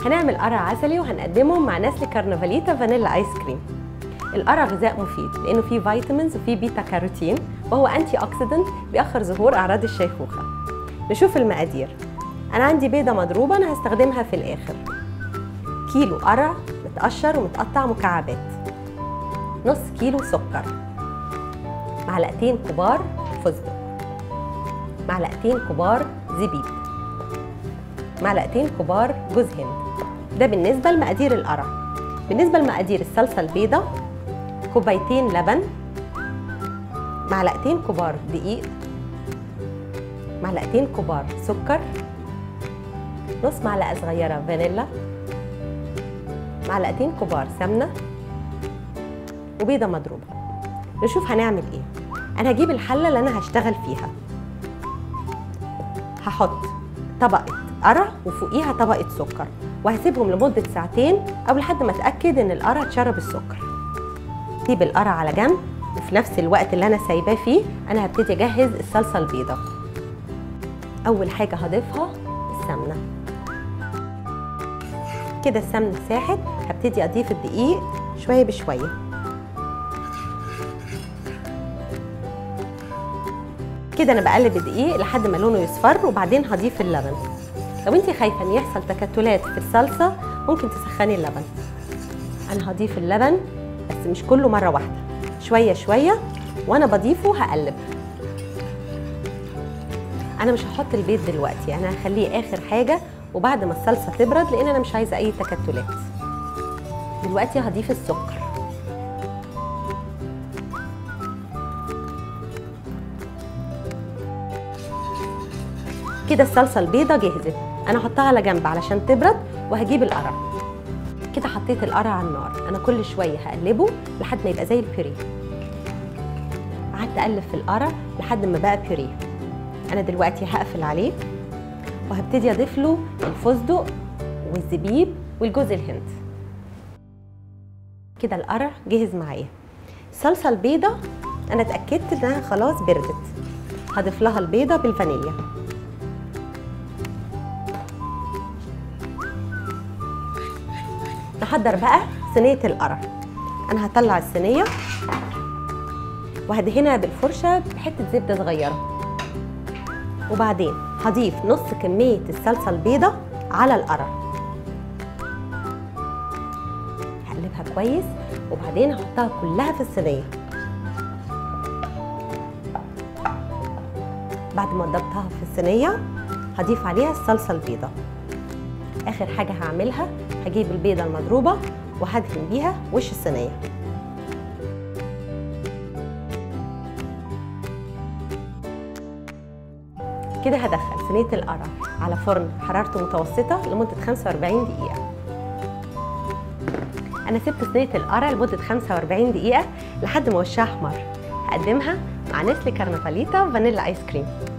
هنعمل قرع عسلي وهنقدمه مع نسلي كارنفاليتا فانيلا ice cream. القرع غذاء مفيد لانه فيه vitamins وفيه beta carotene وهو antioxidant بيأخر ظهور اعراض الشيخوخة. نشوف المقادير. انا عندي بيضة مضروبة انا هستخدمها في الاخر. كيلو قرع متقشر ومتقطع مكعبات، نص كيلو سكر، معلقتين كبار فستق، معلقتين كبار زبيب، معلقتين كبار جوز هند. ده بالنسبة لمقادير القرع. بالنسبة لمقادير الصلصة البيضاء، كوبايتين لبن، معلقتين كبار دقيق، معلقتين كبار سكر، نص معلقة صغيرة فانيلا، معلقتين كبار سمنة، وبيضة مضروبة. نشوف هنعمل ايه. انا هجيب الحلة اللي انا هشتغل فيها، هحط طبقة قرع وفوقيها طبقة سكر، وهسيبهم لمدة ساعتين او لحد ما اتأكد ان القرع اتشرب السكر. سيب القرع على جنب، وفي نفس الوقت اللي انا سايباه فيه انا هبتدي اجهز الصلصة البيضاء. اول حاجة هضيفها السمنة. كده السمنة ساحت، هبتدي اضيف الدقيق شوية بشوية. كده انا بقلب الدقيق لحد ما لونه يصفر، وبعدين هضيف اللبن. لو انت خايفة ان يحصل تكتلات في الصلصه ممكن تسخني اللبن. انا هضيف اللبن بس مش كله مرة واحدة، شوية شوية، وانا بضيفه هقلب. انا مش هحط البيض دلوقتي، انا هخليه اخر حاجة وبعد ما الصلصه تبرد، لان انا مش عايزه اي تكتلات. دلوقتي هضيف السكر. كده الصلصه البيضاء جهزت، انا هحطها على جنب علشان تبرد، وهجيب القرع. كده حطيت القرع على النار، انا كل شوية هقلبه لحد ما يبقى زي البيوريه. قعدت اقلب في القرع لحد ما بقى بيوريه. انا دلوقتي هقفل عليه وهبتدي اضيف له الفستق والزبيب والجوز الهند. كده القرع جهز معايا. الصلصه البيضاء انا اتاكدت انها خلاص بردت، هضيف لها البيضة بالفانيليا. نحضر بقى صينية القرع. انا هطلع الصينية وهدهنها بالفرشه بحته زبدة صغيرة، وبعدين هضيف نص كمية الصلصه البيضاء على القرع. هقلبها كويس وبعدين هحطها كلها في الصينية. بعد ما ضبطها في الصينية هضيف عليها الصلصه البيضاء. اخر حاجة هعملها هجيب البيضة المضروبه وهدهن بيها وش الصينية. كده هدخل صينية القرع على فرن حرارته متوسطه لمدة 45 دقيقة. انا سبت صينية القرع لمدة 45 دقيقة لحد ما وشها احمر. هقدمها مع نسلي كارنفاليتا فانيلا ice cream.